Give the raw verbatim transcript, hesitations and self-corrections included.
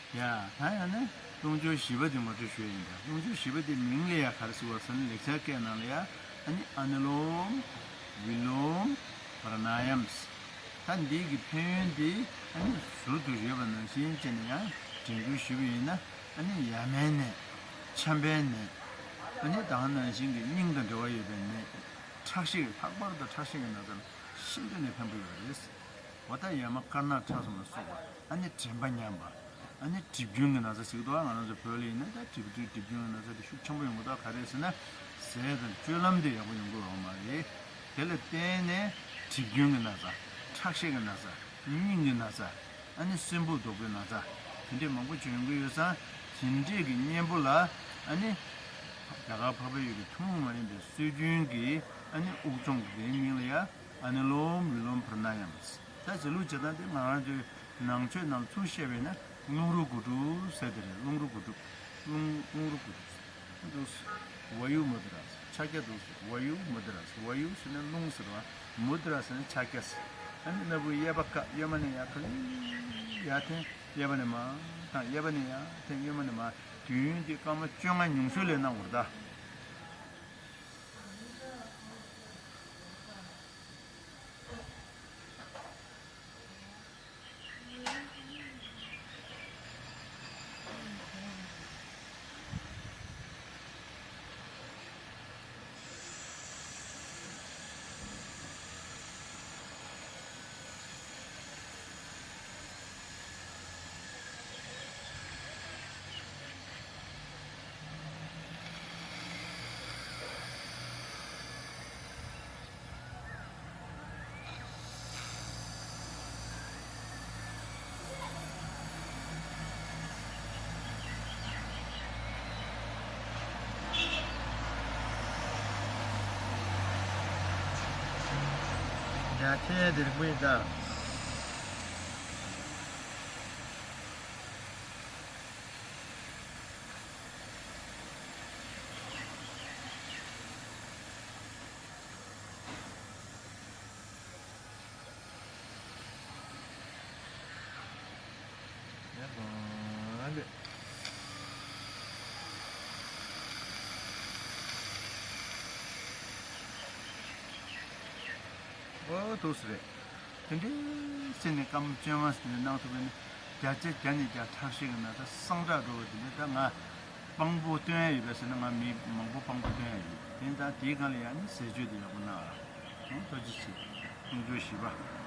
ཡ། ད་ཡང་ནི་རླུང་སྦྱོར་བཞི་པ་དེ་ངོ་སྤྲོད་ཞུ་ཡ་ཡིན་ད། རླུང་སྦྱོར་བཞི་པ་དེ་མིང་ལ་ཡ་ག་རེ་ཟེར་བ་ཟེར་ན། ལེགས་སྦྱར་སྐད་ནང་ལ་ཡ་ཨ་ནི་ཨ་ནུ་ལོམ་བི་ལོམ་པྲ་ན་ཡམ། ད་འདི་གི་ཕན་ཡོན་དེ་ཨ་ནི་ཟུར་དུ་ཡོད་པ་ནང་བཞིན་བྱས་ནས་ཡང་དྲན་སྐུལ་ཞུས་པ་ཡིན་ན། ཨ་ནི་ཡ་མའི་ནད། ཆམ་པའི་ནད། ཨ་ནི་ད་ག་ནང་བཞིན་གྱི་སྙིང་དང་འབྲེལ་བ་ཡོད་པའི་ནད། ཁྲག་ཤེད། ལྷག་པར་དུ་ཁྲག་ཤེད་ཀྱི་ན་ཚ་ཤིན་ཏུ་ནས་ཕན་པོ་ཡོད་པ་རེད། འོ་ད་ཡ་མ་དཀར་ནག་ཁྲག་གསུམ་ལ་སོགས་པ། ཨ་ནི་དྲན་པ་ཉམས་པ། ཨ་ནི་གྲིབ་སྐྱོན་གྱི་ན་ཚ་ཟེར་གྱི་འདུག་ང་རང་ཚོ་བོད་ལ་ཡིན་ན་ད་གྲིབ་གྲིབ་གྲིབ་སྐྱོན་གྱི་ན་ཚ་དེ་ཤུགས་ཆེན་པོ་ཡོང་གི་འདུག་ག་རེ་ཟེར་ན། ཟས་དང་སྤྱོད་ལམ་དེ་ཡག་པོ་ཡོང་གི་ཡོད་མ་རེད། དེ་ལ་བརྟེན་ནས་གྲིབ་སྐྱོན་གྱི་ན་ཚ། ཁྲག་ཤེད་ཀྱི་ན་ཚ། སྙིང་གི་ན་ཚ། ཨ་ནི་གསོན་པོ་རྡོག་པོའི་ན་ཚ། དེ་འདྲས་མང་པོ་ཅིག་ཡོང་གི་ཡོད་ཙང་། དེ་འདྲས་ཀྱི་གཉེན་པོ་ལ་ཨ་ནི་རྒྱ་གར་འཕགས་པའི་ཡུལ་གྱི་ཐུན་མོང་མ་ཡིན་པའི་སྲོལ་རྒྱུན་གྱི་ཨ་ནི་དབུགས་སྦྱོང་གི་དེའི་མིང་ལ་ཡ་ཨ་ནི་ལོམ་བི་ལོམ་པྲ་ན་ཡམ། ད་བྱེད་ལུགས་བྱེད་སྟངས་དེ་ང་རང་ཚོའི་ནང་ཆོས་ནང་ཚུར་བཤད་པས་ན། རླུང་རོ་དགུ་སྒྲུབ་ཟེར་དེ་རེད། རླུང་རོ་དགུ་སྒྲུབ། རླུང་རླུང་རོ་དགུ་སྒྲུབ་འདུག་ཝ་ཡུ་མུ་དྲ་ཟེར་ཕྱག་རྒྱ་འདུག་ཝ་ཡུ་མུ་དྲ་ཟེར། ཝ་ཡུ་ཟེར་ན་རླུང་ཟེར་བ། མུ་དྲ་ཟེར་ན་ཕྱག་རྒྱ་ཟེར། ཨ་ནི་སྣ་བུག་གཡས་པ་བཀག་གཡོན་མ་ནས་ཡར་ཐོན། ཡར་འཐེན། གཡས་པ་ནས་མར་བཏང་། གཡས་པ་ནས་ཡར་འཐེན། གཡོན་མ་ནས་མར། དུས་ཡུན་དེ་སྐར་མ་བཅོ་ལྔ་ཉུང་ཤོས་ལ་གནང་དགོས་རེད་ད། ཡ། ཁྱེད་འདིར་མི་ད། ཨོ་ཐུགས་སུ་རེད། དེ་འདྲའི་སེམས་ནས་སྐར་མ་བཅོ་ལྔ་ཙམ་གནང་ཐུབ་པ་ཡིན་ན། བརྒྱ་ཆ་བརྒྱ་ནས་བརྒྱ་ཁྲག་ཤེད་ཀྱི་ན་ཚ་སངས་དྲག་འགྲོ་བ་དེ་འདྲ། ད་ང་དཔང་པོ་སྟོན་ཡ་ཡོད་པས་ཟེར་ན། ང་མི་མང་པོ་དཔང་པོ་སྟོན་ཡ་ཡོད། དེ་ཡིན་ཙང་དེའི་སྒང་ལ་ཡང་ནི་ཟས་སྤྱོད་དེ་ཡག་པོ་གནང་ཨ། ཨང་། ཐུགས་རྗེ་ཆེ། རླུང་སྦྱོར་བཞི་པ།